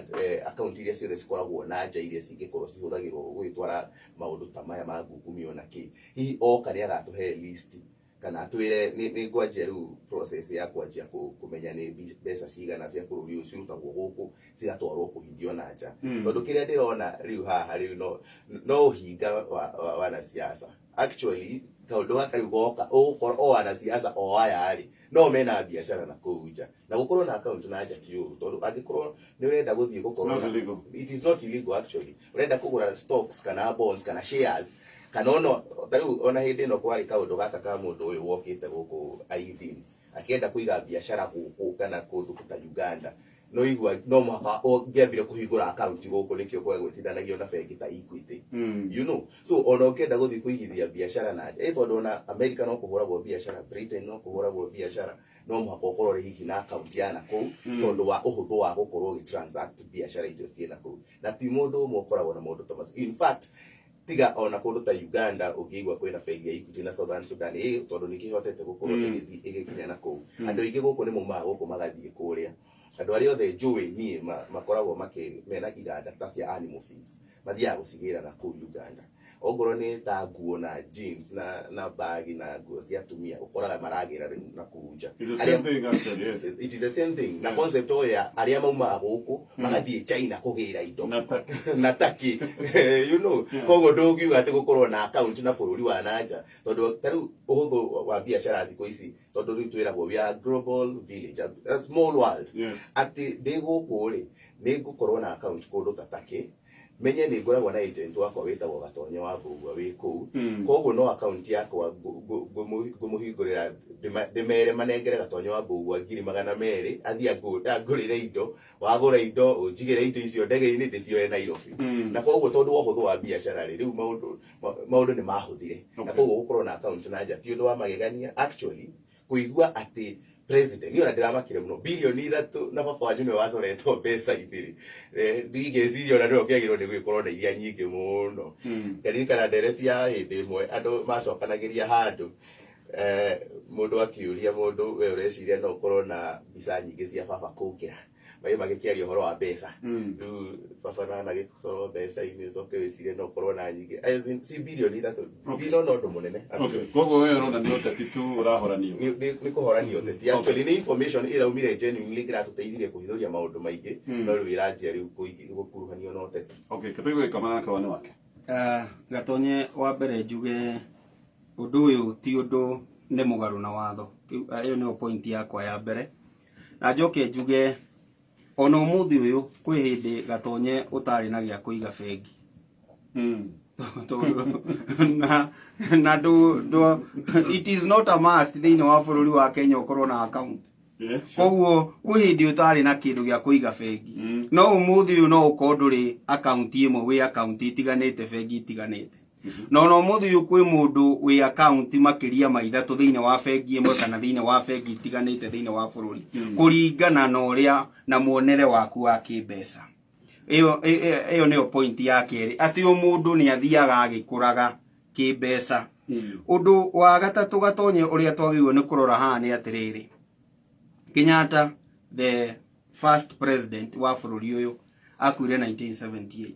account iria ciothe cikoragwo na nja iria cingĩkorwo cihũthagĩrwo gũgĩtwara maũndũ ta maya ma ngukumio na kĩ. Hihi oka nĩ agatũhe list. Kana atwĩre nĩ ngwanjia rĩu process ya kwanjia kũmenya nĩ mbeca cigana cia bũrũri ũyũ cirutagwo gũkũ cigatwarwo kũhithio na nja. Tondũ kĩrĩa ndĩrona rĩu haha rĩu no ũhinga wa wanasiasa. Actually kaũndũ gaka rĩu goka ũgũkorwo o wanasiasa o aya rĩ no mena biacara na kũu nja, na gũkorwo na account na nja ti ũru, tondũ angĩkorwo nĩ ũrenda gũthiĩ gũkorwo It's not illegal. It is not illegal actually. Ũrenda kũgũra stocks kana bonds kana shares kana ona ta rĩu ona hĩndĩ ĩno kwarĩ kaũndũ gaka ka mũndũ ũyũ wokĩte gũkũ Aidin akĩenda kũiga biacara gũkũ kana kũndũ ta Uganda, no igua no mũhaka ũngĩambire kũhingũra account gũkũ, nĩkĩo kwaga gwĩtithanagio na bengi ta Equity. So ona ũngĩenda gũthiĩ kũigithia biacara na nja, tondũ ona America no kũhũragwo biacara, Britain no kũhũragwo biacara, no mũhaka ũkorwo ũrĩ hihi na account ya na kũu tondũ wa ũhũthũ wa gũkorwo ũgĩtransact biacara icio ciĩ na kũu. Na ti mũndũ ũmwe ũkoragwo na maũndũ ta macio. In fact, tiga ona kũndũ ta Uganda ũngĩigua kwĩna bengi ya Equity na Southern Sudan, tondũ nĩ kĩhotete gũkorwo ĩgĩthiĩ ĩgĩkinya na kũu. Andũ aingĩ gũkũ nĩ maumaga gũkũ magathiĩ kũrĩa. Andũ arĩa othe njũĩ niĩ makoragwo mena iganda ta cia animal feeds, mathiaga gũcigĩra na kũu Uganda. Ongorwo nĩ ta nguo na jeans na bagi na nguo cia atumia, ũkoraga maragĩra rĩu na kũu nja. It's the same thing actually, yes. It is the same thing. Na concept o ya arĩa maumaga gũkũ magathiĩ China kũgĩra indo na Turkey. Na Turkey. Koguo ndũngiuga atĩ gũkorwo na account na bũrũri wa na nja, tondũ ta rĩu ũhũthũ wa biacara thikũ ici, tondũ rĩu twĩragwo we are a global village, a small world. Atĩ ndĩ gũkũ rĩ, nĩ ngũkorwo na account kũndũ ta Turkey, menye nĩ ngoragwo na agent wakwa wĩtagwo Gatonye wa Mbũgua wĩ kũu. Koguo no account yakwa ngũmũhingũrĩra, ndĩmere manengere Gatonye wa Mbũgua 200,000 athiĩ angũrĩre indo, wagũra indo ũnjigĩre indo icio ndege-inĩ ndĩcioe Nairobi. Na koguo tondũ wa ũhũthũ wa biacara rĩ, rĩu maũndũ nĩ mahũthire. Na koguo gũkorwo na account na nja ti ũndũ wa magegania. Actually kũigua atĩ president, niĩ ona ndĩramakire mũno, 3 bilioni na baba wanyu nĩwe wacoretwo mbeca-inĩ rĩ, ndingĩciria ona nĩwe ũkĩagĩrĩirwo nĩ gũgĩkorwo na iria nyingĩ mũno. Ngaririkana ndereti ya hĩndĩ ĩmwe andũ macokanagĩria handũ, mũndũ akĩũria mũndũ, we ũreciria no ũkorwo na mbica nyingĩ cia baba kũngĩra magĩ magĩkĩaria ũhoro wa mbeca? Rĩu baba na anagĩcorwo mbeca-inĩ, ũcoke wĩcirie no ũkorwo na nyingĩ. As in, si 3 bilioni, ndinona ũndũ mũnene. Okay. Koguo we ũrona nĩ ũteti tu ũrahoranio. Nĩ kũhoranio ũteti. Actually nĩ information ĩraumire genuinely ĩratũteithirie kũhithũria maũndũ maingĩ, no rĩu ĩranjia rĩu gũkuruhanio na ũteti. Okay, kĩtũgĩ gĩkama nake wone wake. Gatonye, wa mbere njuge ũndũ ũyũ ti ũndũ nĩ mũgarũ na watho. Ĩyo nĩyo point yakwa ya mbere. Na njoke njuge ona ũmũthĩ ũyũ kwĩ hĩndĩ Gatonye ũtarĩ na gĩa kũiga bengi. Tondũ na ndũ it is not a must thĩinĩ wa bũrũri wa Kenya ũkorwo na account. Koguo kwĩ hĩndĩ ũtarĩ na kĩndũ gĩa kũiga bengi. No ũmũthĩ ũyũ no ũkorwo ndũrĩ account ĩmwe, wĩ account itiganĩte, bengi itiganĩte. No no ũmũthĩ ũyũ kwĩ mũndũ wĩ account makĩria ma 3 thĩinĩ wa bengi ĩmwe kana thĩinĩ wa bengi itiganĩte thĩinĩ wa bũrũri, kũringana na ũrĩa na muonere waku wa kĩmbeca. Ĩyo nĩyo point ya kerĩ, atĩ o mũndũ nĩ athiaga agĩkũraga kĩmbeca. Ũndũ wa gatatũ, Gatonye, ũrĩa twagĩrĩirwo nĩ kũrora haha nĩ atĩrĩrĩ, Kenyatta the first president wa bũrũri ũyũ akuire 1978.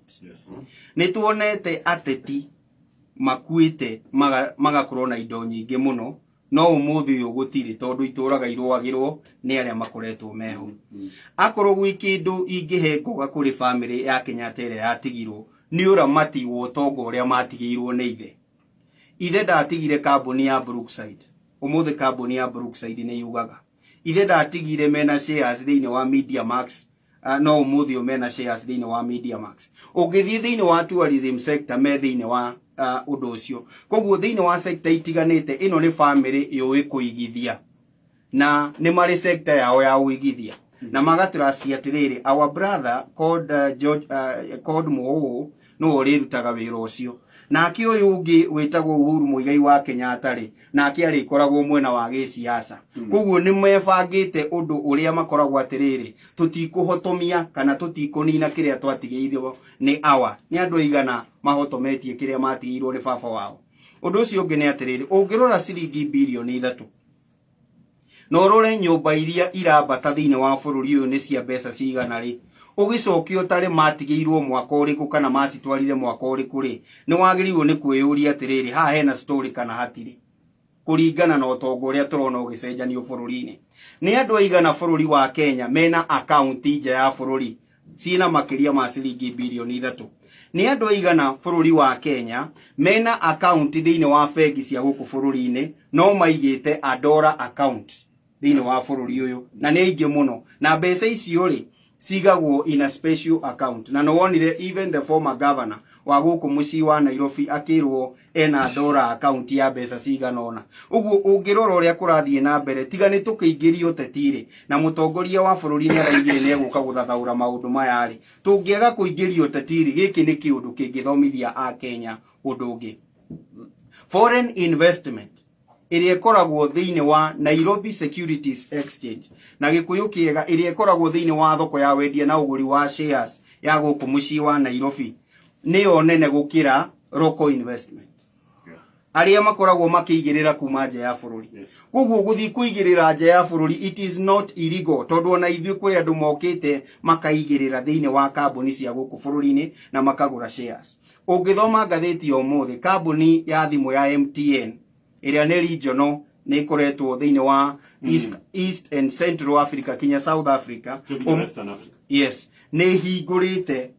Nĩ tuonete ateti makuĩte magakorwo na indo nyingĩ mũno, no ũmũthĩ ũyũ gũtirĩ, tondũ itũraga irũagĩrwo nĩ arĩa makoretwo meho. Akorwo gwĩ kĩndũ ingĩhe ngoga kũrĩ family ya Kenyatta ĩrĩa yatigirwo nĩ ũramati wa ũtonga ũrĩa matigĩirwo nĩ ithe. Ithe ndatigire kambuni ya Brookside, ũmũthĩ kambuni ya Brookside nĩ yugaga. Ithe ndatigire mena shares thĩinĩ wa Media Max, no ũmũthĩ ũyũ mena shares thĩinĩ wa Media Max. Ũngĩthiĩ thĩinĩ wa tourism sector, me thĩinĩ wa ũndũ ũcio. Koguo thĩinĩ wa sector itiganĩte, ĩno nĩ family yũĩ kũigithia na nĩ marĩ sector yao ya ũigithia na magatrust atĩrĩrĩ, our brother called George, called Mũũ nĩwe ũrĩrutaga wĩra ũcio, nake ũyũ ũngĩ wĩtagwo Uhuru Muigai wa Kenyatta rĩ, nake arĩkoragwo mwena wa gĩciaca. Koguo nĩ mebangĩte ũndũ ũrĩa makoragwo atĩrĩrĩ, tũtikũhotomia kana tũtikũnina kĩrĩa twatigĩirwo nĩ awa. Nĩ andũ aigana mahotometie kĩrĩa matigĩirwo nĩ baba wao? Ũndũ ũcio ũngĩ nĩ atĩrĩrĩ, ũngĩrora ciringi 3 bilioni na ũrore nyũmba iria irambata thĩinĩ wa bũrũri ũyũ nĩ cia mbeca cigana rĩ, ũgĩcoke ũtare matigĩirwo mwaka ũrĩkũ kana macitwarire mwaka ũrĩkũ rĩ, nĩ wagĩrĩirwo nĩ kwĩyũria atĩrĩrĩ, haha hena story kana hatirĩ? Kũringana na ũtonga ũrĩa tũrona ũgĩcenjanio bũrũri-inĩ, nĩ andũ aigana bũrũri wa Kenya mena akaunti nja ya bũrũri ciĩna makĩria ma ciringi birioni 3? Nĩ andũ aigana bũrũri wa Kenya mena akaunti thĩinĩ wa bengi cia gũkũ bũrũri-inĩ no maigĩte a dollar account thĩinĩ wa bũrũri ũyũ? Na nĩ aingĩ mũno, na mbeca icio rĩ cigagwo in a special account. Na nĩwonire even the former governor wa gũkũ mũciĩ wa Nairobi akĩrwo ena dollar account ya mbeca cigana ũna. Ũguo ũngĩrora ũrĩa kũrathiĩ na mbere, tiga nĩ tũkĩingĩria ũteti-rĩ, na mũtongoria wa bũrũri nĩ araigire nĩ egũka gũthathaũra maũndũ maya rĩ, tũngĩaga kũingĩria ũteti-rĩ, gĩkĩ nĩ kĩũndũ kĩngĩthomithia Akenya ũndũ ũngĩ. Foreign investment ĩrĩa ĩkoragwo thĩinĩ wa Nairobi Securities Exchange, na Gĩkũyũ kĩega, ĩrĩa ĩkoragwo thĩinĩ wa thoko ya wendia na ũgũri wa shares ya gũkũ mũciĩ wa Nairobi, nĩyo nene gũkĩra local investment arĩa makoragwo makĩigĩrĩra kuma nja ya bũrũri. Koguo gũthiĩ kũigĩrĩra nja ya bũrũri, it is not illegal, tondũ ona ithuĩ kũrĩ andũ mokĩte makaigĩrĩra thĩinĩ wa kambuni cia gũkũ bũrũri-inĩ na makagũra shares. Ũngĩthoma ngathĩti ya ũmũthĩ, kambuni ya thimũ ya MTN ĩrĩa nĩ regional, nĩ ĩkoretwo thĩinĩ wa East and Central Africa kinya South Africa. Nginya Western Africa. Yes, nĩ hingũrĩte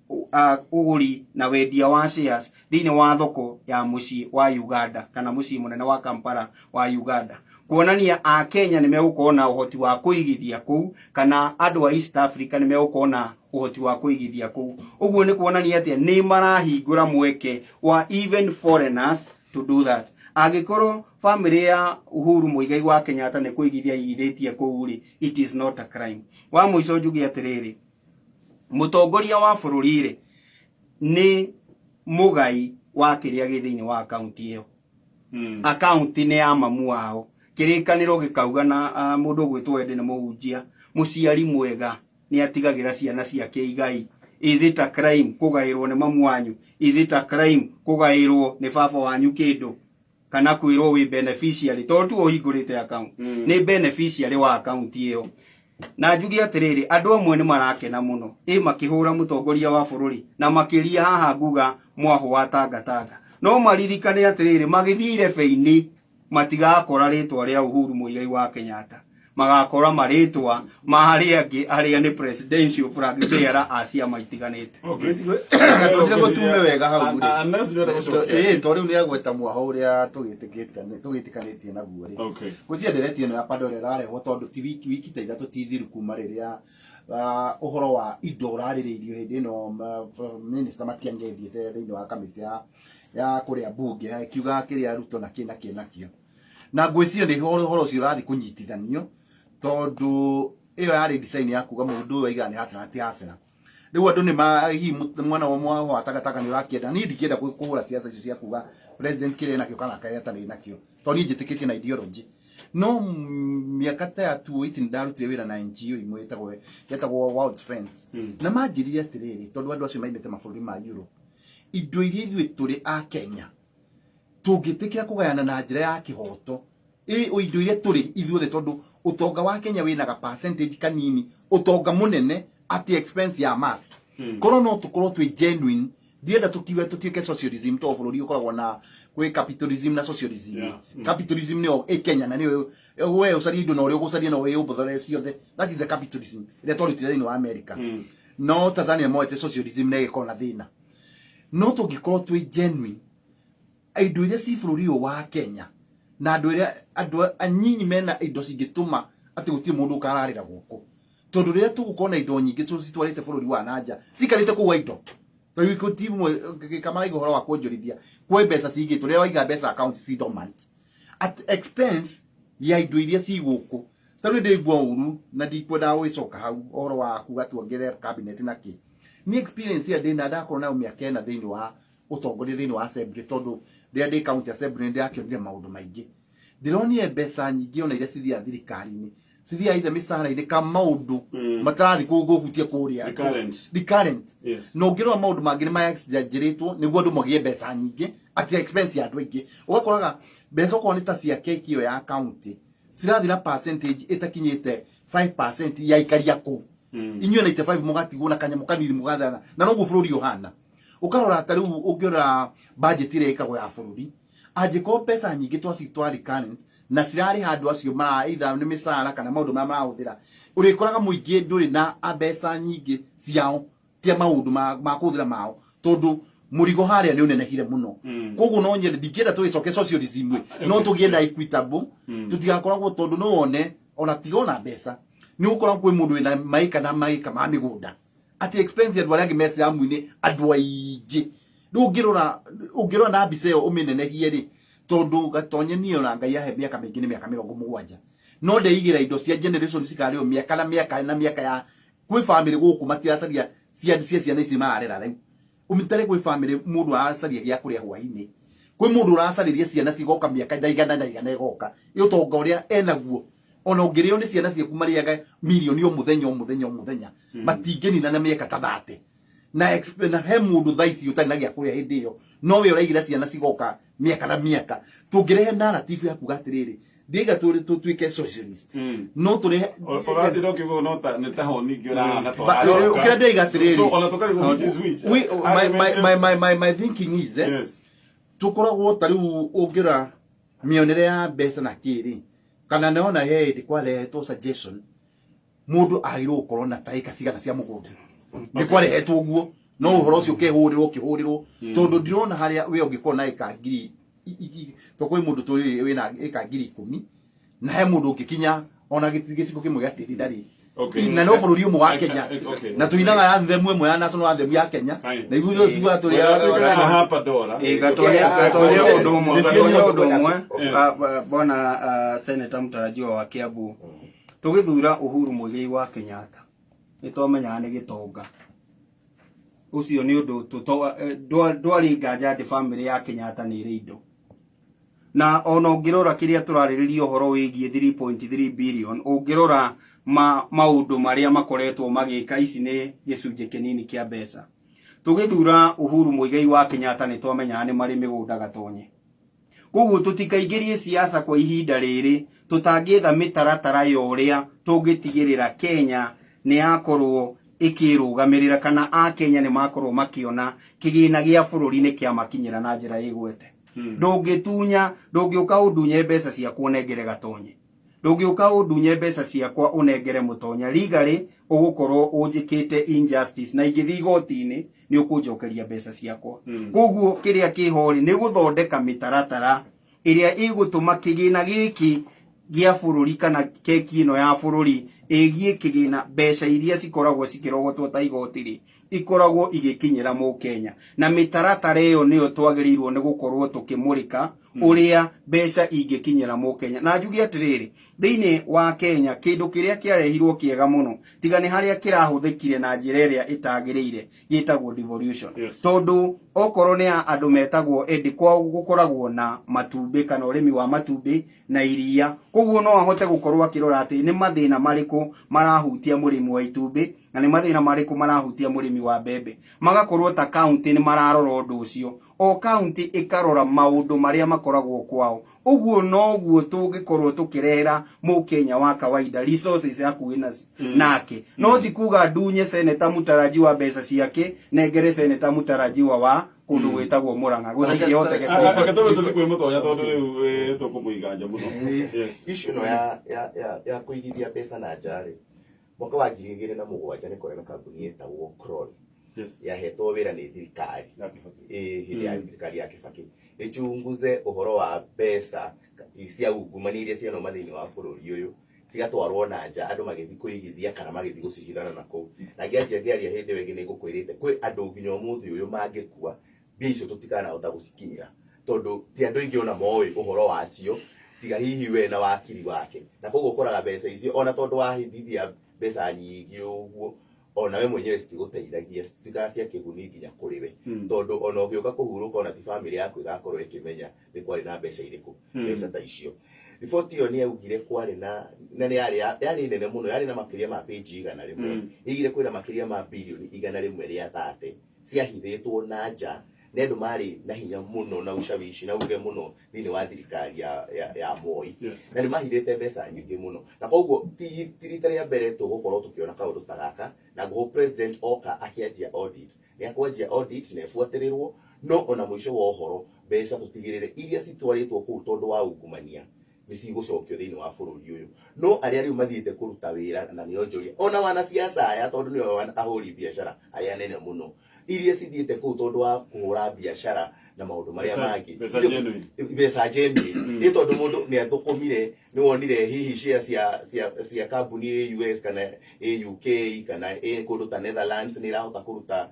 ũgũri na wendia wa shares thĩinĩ wa thoko ya mũciĩ wa Uganda, kana mũciĩ mũnene wa Kampala wa Uganda, kuonania a Kenya nĩ megũkorwo na ũhoti wa kũigithia kũu, kana andũ a East Africa nĩ megũkorwo na ũhoti wa kũigithia kũu. Ũguo nĩ kuonania atĩa? Nĩ marahingũra mweke wa even foreigners to do that. Angĩkorwo family ya Uhuru Muigai wa Kenyatta nĩ kũigithia igithĩtie kũu rĩ, it is not a crime. Wa mũico njuge atĩrĩrĩ, mũtongoria wa bũrũri rĩ, nĩ mũgai wa kĩrĩa gĩ thĩinĩ wa akaunti ĩyo. Akaunti nĩ ya mamu wao. Kĩrĩkanĩro gĩkauga na mũndũ ũgwĩtwo Ende nĩ mũhunjia, mũciari mwega nĩ atigagĩra ciana ciake igai. Is it a crime kũgaĩrwo nĩ mamu wanyu? Is it a crime kũgaĩrwo nĩ baba wanyu kĩndũ, kana kwĩrwo wĩ beneficiary, tondũ tu ũhingũrĩte account? Nĩ beneficiary wa account ĩyo. Na njuge atĩrĩrĩ, andũ amwe nĩ marakena mũno ĩ makĩhũra mũtongoria wa bũrũri, na makĩria haha nguga mwahũ wa Tangatanga, no maririkane atĩrĩrĩ, magĩthiĩ irebe-inĩ matigakora rĩtwa rĩa Uhuru Muigai wa Kenyatta, magakora marĩtwa ma arĩa angĩ arĩa nĩ presidential flag bearer a ciama itiganĩte. Gatondire gũtume wega hau rĩ. Unless nĩ ũrenda gũcokia. Ĩĩ, to rĩu nĩ agweta mwaho ũrĩa tũgĩtĩkĩte tũgĩtĩkanĩtie naguo rĩ, gwĩciria ndereti ĩno ya Pandora ĩrarehwo tondũ ti wiki ta 3 ti thiru kuma rĩrĩa ũhoro wa indo ũrarĩrĩirio hĩndĩ ĩno Minister Matiang'i ethiĩte thĩinĩ wa kamĩtĩ ya kũrĩa mbunge akiuga kĩrĩa Ruto na kĩ na kĩ nakĩo, na ngwĩciria nĩ ũhoro ũcio ũrathiĩ kũnyitithanio, tondũ ĩyo yarĩ design ya kuga mũndũ ũyũ aigaga nĩ hasara, ti hasara. Rĩu andũ nĩ ma hihi mwena wa mwaho wa Tangatanga nĩ ũrakĩenda. Niĩ ndikĩenda kũhũra siasa icio cia kuga president kĩrĩa enakĩo kana kĩrĩa atarĩ nakĩo, tondũ niĩ njĩtĩkĩtie na ideology. No mĩaka ta ya 2008 nĩ ndarutire wĩra na NGO imwe yetagwo World Friends, na manjĩrire atĩrĩrĩ, tondũ andũ acio maimĩte mabũrũri ma Europe, indo iria ithuĩ tũrĩ a Kenya tũngĩtĩkĩra kũgayana na njĩra ya kĩhoto ĩ indo iria tũrĩ ithuothe, tondũ ũtonga wa Kenya wĩna ga percentage kanini, ũtonga mũnene at the expense ya mass. Korwo no tũkorwo twĩ genuine, ndirenda tũkiuge tũtuĩke socialism, tondũ bũrũri ũkoragwo na gwĩ capitalism na socialism. Capitalism nĩyo ĩ Kenya, na nĩyo we ũcarie indo na ũrĩa ũgũcaria na wĩyũmbũthore ciothe. That is the capitalism ĩrĩa twarutire thĩinĩ wa America. No Tanzania moete socialism na ĩgĩkorwo na thĩna. No tũngĩkorwo twĩ genuine, indo iria ci bũrũri ũyũ wa Kenya na andũ ĩrĩa andũ anyinyi mena indo cingĩtũma atĩ gũtirĩ mũndũ ũkararĩra gũkũ, tondũ rĩrĩa tũgũkorwo na indo nyingĩ tũcitwarĩte bũrũri wa nanja cikarĩte kũu indo tondũ gĩkundi imwe gĩkamaraiga ũhoro wa kuonjorithia kwĩ mbeca cigĩtwo rĩrĩa waiga mbeca account ci dormant at expense ya indo iria ci gũkũ. Ta rĩu ndĩigua ũru na ndikwendaga gũgĩcoka hau ũhoro wa kuga tuongerere cabinet na kĩ. Ni experience ĩrĩa ndĩna, ndakorwo nayo mĩaka 4 thĩinĩ wa ũtongoria thĩinĩ wa assembly, tondũ rĩrĩa ndĩ county assembly nĩ ndĩrakĩonire maũndũ maingĩ. Ndĩronire mbeca nyingĩ ona iria cithiaga thirikari-inĩ cithiaga ithe mĩcara-inĩ ka maũndũ matarathi kũhutia kũrĩa. Recurrent. Recurrent. Yes. Na ũngĩrora maũndũ mangĩ nĩ maexagerĩtwo nĩguo andũ magĩe mbeca nyingĩ at the expense ya andũ aingĩ. Ũgakoraga mbeca okorwo nĩ ta cia keki ĩyo ya county cirathiĩ na percentage ĩtakinyĩte 5% ya aikari a kũu. Inyuĩ 95 mũgatigwo na kanyamũ kanini mũgathana, na noguo bũrũri ũhana. Ũkarora ta rĩu ũngĩrora budget ĩrĩa ĩkagwo ya bũrũri, angĩkorwo mbeca nyingĩ twacitwara recurrent. Na cirarĩha andũ acio mara either nĩ mĩcara kana maũndũ marĩa marahũthĩra. Ũrĩkoraga mũingĩ ndũrĩ na mbeca nyingĩ ciao cia maũndũ ma kũhũthĩra mao, tondũ mũrigo harĩa nĩ ũnenehire mũno. Koguo no nyende, ndingĩenda tũgĩcoke socialism ĩ, no tũgĩenda equitable, tũtigakoragwo, tondũ no wone ona tiga ona mbeca, nĩ gũkorwo kwĩ mũndũ wĩna maĩka na maĩka ma mĩgũnda atĩ expense andũ arĩa angĩ me ciramu-inĩ, andũ aingĩ. Rĩu ũngĩrora na mbica ĩyo ũmĩnenehie rĩ, tondũ Gatonye niĩ ona Ngai ahe mĩaka mĩingĩ nĩ mĩaka 70, no ndeigĩra indo cia generation cikarĩo mĩaka na mĩaka na mĩaka ya kwĩ family gũkũ matiracaria cia ciana ici mararera rĩu. Ũmitare kwĩ family mũndũ aracaria gĩa kũrĩa hwainĩ, kwĩ mũndũ ũracarĩria ciana cigoka mĩaka na igana na igana ĩgoka. Ĩ ũtonga ũrĩa enaguo, ona ũngĩrĩo nĩ ciana ciaku marĩaga mirioni o mũthenya o mũthenya o mũthenya, matingĩnina na mĩaka ta 30. Na he mũndũ thaa ici ũtarĩ na gĩa kũrĩa hĩndĩ ĩyo, no we ũraigĩra ciana cigoka mĩaka na mĩaka. Tũngĩrehe narrative ya kuga atĩrĩrĩ, ndiaiga tũtuĩke socialist, no tũrehe Ũratinda ũkiuga no ta nĩ ta honi ingĩ ũrahana ta ũracoka. Kĩrĩa ndĩraiga atĩrĩrĩ, So ona tũkarigwo which is which. My thinking is, tũkoragwo ta rĩu ũngĩrora mĩonere ya mbeca na kĩrĩ, kana nĩona he hĩndĩ kwarehetwo suggestion mũndũ agĩrĩirwo gũkorwo na ta ĩka cigana cia mũgũnda. Nĩ kwarehetwo ũguo, no ũhoro ũcio ũkĩhũrĩrwo ũkĩhũrĩrwo, tondũ ndirona harĩa we ũngĩkorwo na ĩka ngiri to kwĩ mũndũ tũrĩ wĩna ĩka 10,000, na he mũndũ ũngĩkinya ona gĩcigo kĩmwe gĩa tĩri ndarĩ. Na no bũrũri ũmwe wa Kenya, na tũinaga anthem ĩmwe ya national anthem ya Kenya, na ithuĩ tugaga tũrĩ Hapa dola. Gatonye ũndũ ũmwe, Gatonye ũndũ ũmwe. Bwana Senator mũtarajiwa wa Kiambu, tũgĩthura Uhuru Muigai wa Kenyatta nĩ twamenyaga nĩ gĩtonga ũcio, nĩ ũndũ ndwarĩ nganja atĩ family ya Kenyatta nĩ ĩrĩ indo. Na ona ũngĩrora kĩrĩa tũrarĩrĩria ũhoro wĩgiĩ 3.3 billion, ũngĩrora maũndũ marĩa makoretwo magĩka, ici nĩ gĩcunjĩ kĩnini kĩa mbeca. Tũgĩthura Uhuru Muigai wa Kenyatta nĩ twamenyaga nĩ marĩ mĩgũnda, Gatonye. Koguo tũtikaingĩrie siasa kwa ihinda rĩrĩ tũtangĩetha mĩtaratara ya ũrĩa tũngĩtigĩrĩra Kenya nĩ yakorwo ĩkĩrũgamĩrĩra, kana akenya nĩ makorwo makĩona kĩgĩna gĩa bũrũri nĩ kĩamakinyĩra na njĩra ĩgwete. Ndũngĩtunya, ndũngĩũka ũndunye mbeca ciakwa ũnengere Gatonye, ndũngĩũka ũndunye mbeca ciakwa ũnengere Mũtonya. Legally ũgũkorwo ũnjĩkĩte injustice, na ingĩthiĩ igoti-inĩ nĩ ũkũnjokeria mbeca ciakwa. Koguo kĩrĩa kĩho rĩ, nĩ gũthondeka mĩtaratara ĩrĩa ĩgũtũma kĩgĩna gĩkĩ gĩa bũrũri kana keki ĩno ya bũrũri ĩgiĩ kĩgĩna, mbeca iria cikoragwo cikĩrogotwo ta igoti rĩ, ikoragwo igĩkinyĩra mũkenya. Na mĩtaratara ĩyo nĩyo twagĩrĩirwo nĩ gũkorwo tũkĩmũrĩka ũrĩa mbeca ingĩkinyĩra mũkenya. Na njuge atĩrĩrĩ, thĩinĩ wa Kenya kĩndũ kĩrĩa kĩarehirwo kĩega mũno, tiga nĩ harĩa kĩrahũthĩkire na njĩra ĩrĩa ĩtagĩrĩire, gĩtagwo devolution. Tondũ okorwo nĩ andũ metagwo ĩndĩ kwao gũkoragwo na matumbĩ kana ũrĩmi wa matumbĩ na iria, koguo no ahote gũkorwo akĩrora atĩ nĩ mathĩna marĩkũ marahutia mũrĩmi wa itumbĩ na nĩ mathĩna marĩkũ marahutia mũrĩmi wa mbembe. Magakorwo ta county nĩ mararora ũndũ ũcio, o county ĩkarora maũndũ marĩa makoragwo kwao. Ũguo noguo tũngĩkorwo tũkĩrehera mũkenya wa kawaida resources hakuhĩ nake. No ti kuga ndunye seneta mũtarajiwa mbeca ciake nengere seneta mũtarajiwa wa kũndũ gwĩtagwo Mũrang'a, gũtingĩhotekeka. Reke tũbe tũthiĩ kwĩ Mũtonya, tondũ rĩu tũkũmũiga nja mũno. Yes. Issue ĩno ya kũigithia mbeca na nja rĩ, mwaka wa 2007 nĩ kwarĩ na kambuni yetagwo Cron, yahetwo wĩra nĩ thirikari Ya Kibaki. Ĩ hĩndĩ ya thirikari ya Kibaki, ĩchunguze ũhoro wa mbeca cia ungumania iria cianauma thĩinĩ wa bũrũri ũyũ cigatwarwo na nja, andũ magĩthiĩ kũigithia kana magĩthiĩ gũcihithana na kũu. Na ngĩanjia ngĩaria hĩndĩ ĩyo ĩngĩ, nĩ ngũkwĩrĩte kwĩ andũ nginya ũmũthĩ ũyũ mangĩkua, mbia icio tũtikanahota gũcikinyĩra, tondũ ti andũ aingĩ ona moĩ ũhoro wacio, tiga hihi we na wakiri wake. Na koguo ũkoraga mbeca icio, ona tondũ wahithithia mbeca nyingĩ ũguo, ona we mwenyewe citigũteithagia, cituĩkaga cia kĩguni nginya kũrĩ we, tondũ ona ũgĩũka kũhurũka, ona ti bamĩrĩ yaku ĩgakorwo ĩkĩmenya nĩ kwarĩ na mbeca irĩkũ. Mbeca ta icio, riboti ĩyo nĩ yaugire kwarĩ na nĩ yarĩ nene mũno, yarĩ na makĩria ma page 100. Yaugire kwĩna makĩria ma birioni 130 ciahithĩtwo na nja nĩ andũ marĩ na hinya mũno na ushawishi na uge mũno thĩinĩ wa thirikari ya Moi. Na nĩ mahithĩte mbeca nyingĩ mũno, na koguo ti rita rĩa mbere tũgũkorwo tũkĩona kaũndũ ta gaka. Na ngũhũ president oka akĩanjia audit, nĩ akwanjia audit na ĩbuatĩrĩrwo, no ona mũico wa ũhoro mbeca tũtigĩrĩre iria citwarĩtwo kũu tondũ wa ungumania. Nĩ cigũcokio thĩinĩ wa bũrũri ũyũ. No arĩa rĩu mathiĩte kũruta wĩra na nĩ onjoria, ona wanasiasa aya, tondũ nĩo ahũri biacara arĩa nene mũno, iria cithiĩte kũu tondũ wa kũhũra biacara na maũndũ marĩa mangĩ. Mbeca genuine. Mbeca genuine, nĩ tondũ mũndũ nĩ athũkũmire, nĩ wonire hihi share cia kambuni ĩ US kana ĩ UK kana ĩ kũndũ ta Netherlands nĩ ĩrahota kũruta,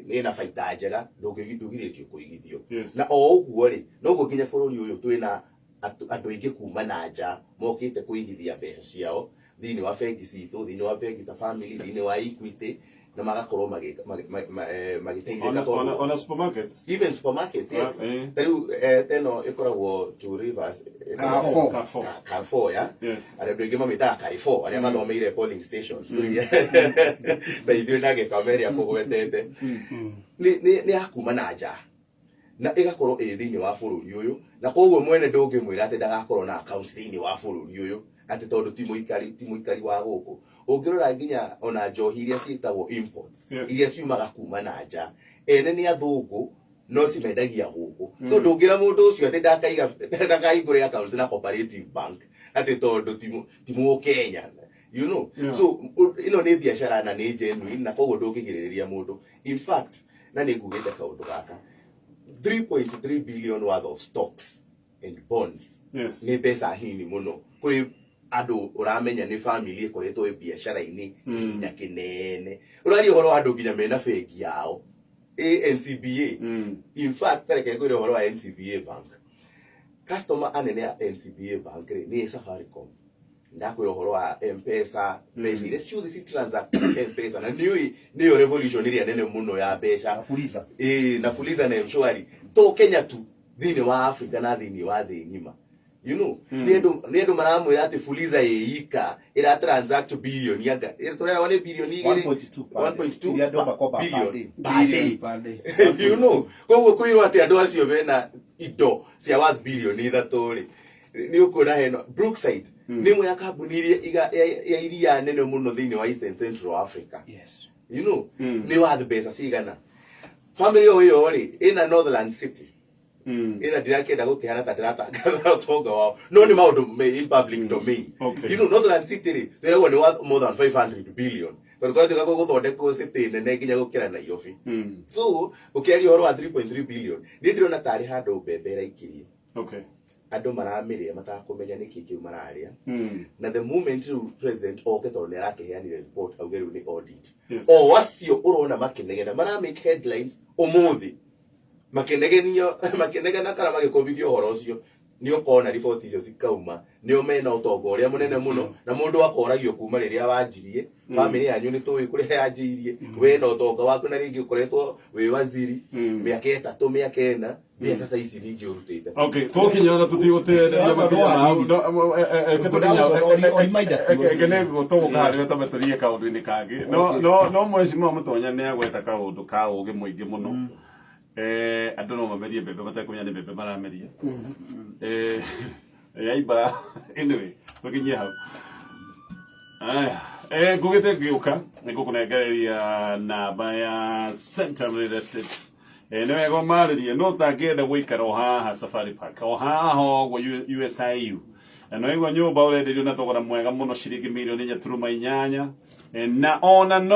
ĩna baita njega, ndũgirĩtio kũigithio. Na o ũguo rĩ, noguo nginya bũrũri ũyũ twĩna andũ aingĩ kuma na nja mokĩte kũigithia mbeca ciao thĩinĩ wa bengi citũ, thĩinĩ wa bengi ta Family, thĩinĩ wa Equity, na magakorwo magĩteithĩka tondũ Ona supermarkets. Even supermarkets, yes. Ta rĩu ĩno ĩkoragwo Two Rivers. Carrefour. Carrefour. Carrefour, ya. Arĩa andũ aingĩ mamĩtaga Carrefour, arĩa mathomeire polling stations ta ithuĩ na gĩkame ĩrĩa kũgwetete nĩ ya kuma na nja na ĩgakorwo ĩ thĩinĩ wa bũrũri ũyũ, na koguo mwene ndũngĩmwĩra atĩ ndagakorwo na account thĩinĩ wa bũrũri ũyũ atĩ tondũ ti mũikari wa gũkũ. Ũngĩrora nginya ona njohi iria ciĩtagwo imports, iria ciumaga kuma na nja, ene nĩ athũngũ no cimendagia gũkũ, so ndũngĩra mũndũ ũcio atĩ ndakaiga, ndakahingũre account na Cooperative Bank atĩ tondũ ti mũkenya. So ĩno nĩ biacara na nĩ genuine, na koguo ndũngĩgirĩrĩria mũndũ. In fact, na nĩ ngugĩte kaũndũ gaka, 3.3 billion worth of stocks and bonds nĩ mbeca nini mũno kũrĩ andũ ũramenya nĩ family ĩkoretwo ĩ biacara-inĩ ihinda kĩnene. Ũraria ũhoro wa andũ nginya mena bengi yao ĩ NCBA. In fact, tareke ngwĩre ũhoro wa NCBA Bank. Customer anene a NCBA Bank rĩ, nĩ Safaricom. Ndakwĩra ũhoro wa M-Pesa, mbeca iria ciothe ci transact M-Pesa, na nĩũĩ nĩyo revolution ĩrĩa nene mũno ya mbeca. Na Fuliza. Ĩĩ, na Fuliza na M-Shwari, to Kenya tu, thĩinĩ wa Africa na thĩinĩ wa thĩ ng'ima. Nĩ andũ maramwĩra atĩ Fuliza ĩ ika ĩra transact bilioni anga tũreragwo nĩ bilioni 2. 1.2 per day. 1.2 Iria andũ makomba per billion day. Per day. Per day. Koguo kwĩrwo atĩ andũ acio mena indo cia worth bilioni 3 rĩ, nĩ ũkuona heno Brookside nĩ ĩmwe ya kambuni iria ya iria nene mũno thĩinĩ wa Eastern Central Africa. Nĩ worth mbeca cigana? Family o ĩyo rĩ, ĩna Northland City, ĩna ndirakĩenda gũkĩhana ta ndĩratangatha ũtonga wao, no nĩ maũndũ me in public domain. Northland City rĩ, twĩragwo nĩ worth more than 500 billion, tondũ kũratuĩka gũgũthondekwo city nene nginya gũkĩra Nairobi. So ũkĩaria ũhoro wa 3.3 billion, niĩ ndĩrona tarĩ handũ mbembe ĩraikirio, andũ maramĩrĩa matakũmenya nĩkĩ kĩu mararĩa. Na the moment rĩu president oke, tondũ nĩ arakĩheanire report, auge rĩu nĩ audit, o acio ũrona makĩnegena mara make headlines ũmũthĩ, makĩnegenio, makĩnegena kana magĩkũmithio ũhoro ũcio, nĩ ũkona riboti icio cikauma, nĩo mena ũtonga ũrĩa mũnene mũno, na mũndũ akoragio kuma rĩrĩa wanjirie family yanyu nĩ tũĩ kũrĩa yanjirie, we na ũtonga waku, na rĩngĩ ũkoretwo wĩ waziri mĩaka 3, mĩaka 4, mbeca ta ici ningĩ ũrutĩte. Okay, tũkinya na tũtigũtĩrĩria Aca, makinya no hau. hanini. No, O reminder tu. Reke nĩguo tũgũka harĩwe tambe tũthiĩ kaũndũ-inĩ kangĩ. No no mheshimiwa Mũtonya nĩ agweta kaũndũ ka ũgĩ mũingĩ mũno. Andũ no mamerie mbembe matekũmenya nĩ mbembe marameria. Yaimba, anyway, tũkinyie hau. Aya, ngugĩte ngĩũka nĩ ngũkũnengereria namba ya Central Real Estate. Nĩ wega ũmarĩrie no ũtangĩenda gũikara o haha Safari Park, o haha ũguo USIU, na no igua nyũmba ũrenderio na thogora mwega mũno, ciringi mirioni 4.8, na ona no